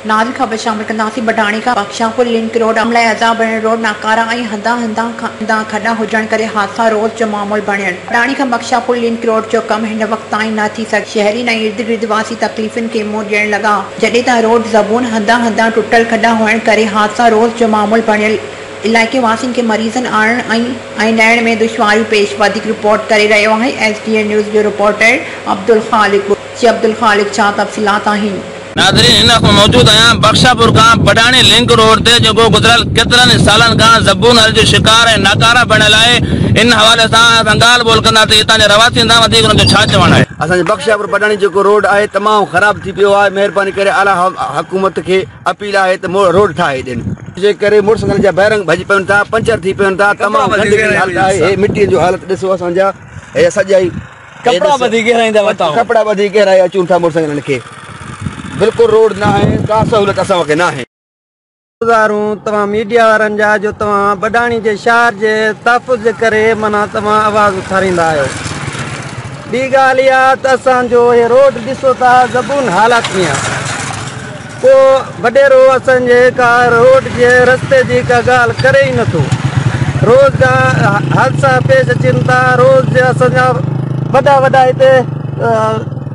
نازل خبر شامل ڪنداسين بڊاڻي کان بخشاپور لنڪ روڊ عوام لاء عذاب بڻيل روڊ ناڪارا ۽ هنڌان هنڌان کڏا هجڻ ڪري حادثا روز جو معمول بڻيل بڊاڻي کان بخشاپور لنڪ روڊ جو ڪم هن وقت تائين نه ٿي سگهيو شهرين ۽ ارد گرد واسي تڪليفن کي منهن ڏيڻ لڳا جڏهن ته روڊ زبون هنڌان هنڌان ٽٽل کڏا هئڻ ڪري حادثا روز جو معمول بڻيل علائقي واسين کي مريضن آڻڻ ۽ نيڻ ۾ دشواريون پيش وڌيڪ رپورٽ ڪري رهيو آهي ايس ڊي اين نيوز جو رپورٽر عبدالخالق جي عبدالخالق ڇا تفصيلات آهن. ناظرين هن وقت مان موجود آهيان بخشاپور کان بڊاڻي لنڪ روڊ تي جيڪو گذريل ڪيترن ئي سالن کان زبون حالت جو شڪار ۽ ناڪاره بڻيل آهي ان حوالي سان اسان ڳالهه ٻولهه ڪنداسين هتان جي رهواسين سان وڌيڪ انهن جو ڇا چوڻ آهي. اسان جي بخشاپور بڊاڻي جيڪو روڊ آهي تمام خراب ٿي پيو آهي مهرباني ڪري اعليٰ حڪومت کي اپيل آهي ته روڊ ٺاهي ڏين جي ڪري موٽر سائيڪل جا بيرنگ ڀڄي پون ٿا پنچر ٿي پون ٿا تمام گندگي حالت آهي هي مٽي جو حالت ڏسو اسان جا هي سڄا ئي ڪپڙا ٻڌي گهرائيندا وتائون. ڪپڙا ٻڌي گهرائي اچون ٿا موٽرسائيڪلن کي بلڪل روڊ نه آهي ڪا سهولت اسان کي نه آهي. گذارون توهان ميڊيا وارن جا جو توهان بڊاڻي جي شهر جي تحفظ جي ڪري معنيٰ توهان آواز اٿاريندا آهيو ٻي ڳالهه اها ته اسان جو هي روڊ ڏسو ٿا زبون حالت ۾ آهي ڪو وڏيرو اسان جي ڪا روڊ جي رستي جي ڪا ڳالهه ڪري ئي نٿو روز جا حادثا پيش اچن ٿا روز جا اسان جا وڏا وڏا هتي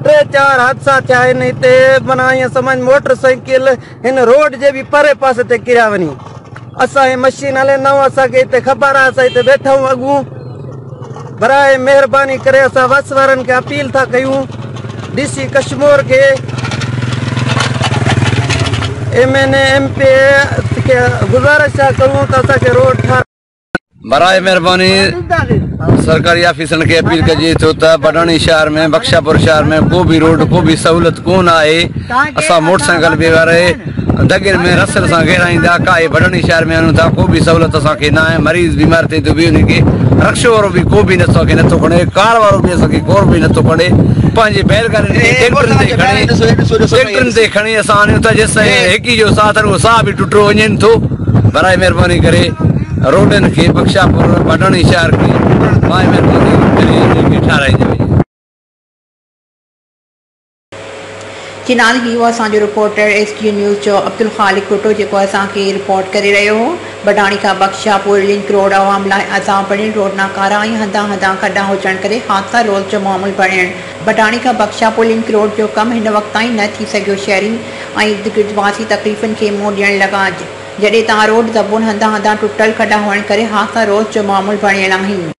ٽي چار حادثا ٿيا آهن هتي معنيٰ ائين سمجھ موٽر سائيڪل هن روڊ جي به پري پاسي تي ڪريا وڃي اسان هي مشين هلائيندا آهيون اسان کي هتي خبر آهي اسان هتي ويٺا آهيون اڳون براء مهرباني ڪري اسان وس وارن کي اپيل ٿا ڪيون ڊي سي ڪشمور کي M N A M P A کي گذارش ٿا ڪريون ته اسان کي روڊ ٺاهي. براء مهرباني سرڪاري آفيسرن کي اپيل ڪجي ٿو ته بڊاڻي شهر ۾ بخشاپور شهر ۾ ڪو به روڊ ڪو به سهولت ڪون آهي اسان موٽر سائيڪل بي واري دڳين ۾ رسن سان گهرائيندا ڪاهي بڊاڻي شهر ۾ آڻيون ٿا ڪو به سهولت اسان کي نه آهي مريض بيمار ٿئي ٿو به ان کي رڪشو وارو به ڪو به اسان کي نٿو کڻي ڪار وارو به اسان کي ڪو به نٿو کڻي پنهنجي بيل گاڏين تي ٽيڪٽرن تي کڻي ٽيڪٽرن تي کڻي اسان آڻيون ٿا جيستائين هڪ جو ساهه اٿن اهو ساهه به ٽٽو وڃين ٿو برائي مهرباني ڪري روڊن کي بخشاپور بڊاڻي شهر کي برائي مهرباني ڪري ان کي ٺاراهي وڃي. جناب هي هو اسان جو رپورٽر ايس ڊي نيوز جو عبدالخالق ڀٽو جيڪو اسان کي رپورٽ ڪري رهيو هو بڊاڻي کان بخشاپور لنڪ روڊ عوام لاء عذاب بڻيل روڊ ناڪارا ۽ هنڌان هنڌان کڏا هجڻ ڪري حادثا روز جو معمول بڻيل بڊاڻي کان بخشاپور لنڪ روڊ جو ڪم هن وقت تائين نه ٿي سگهيو شهرين ۽ ارد گرد واسي تڪليفن کي منهن ڏيڻ لڳا جڏهن تان روڊ زبون هنڌان هنڌان ٽٽل کڏا هئڻ ڪري حادثا روز جو معمول بڻيل آهن.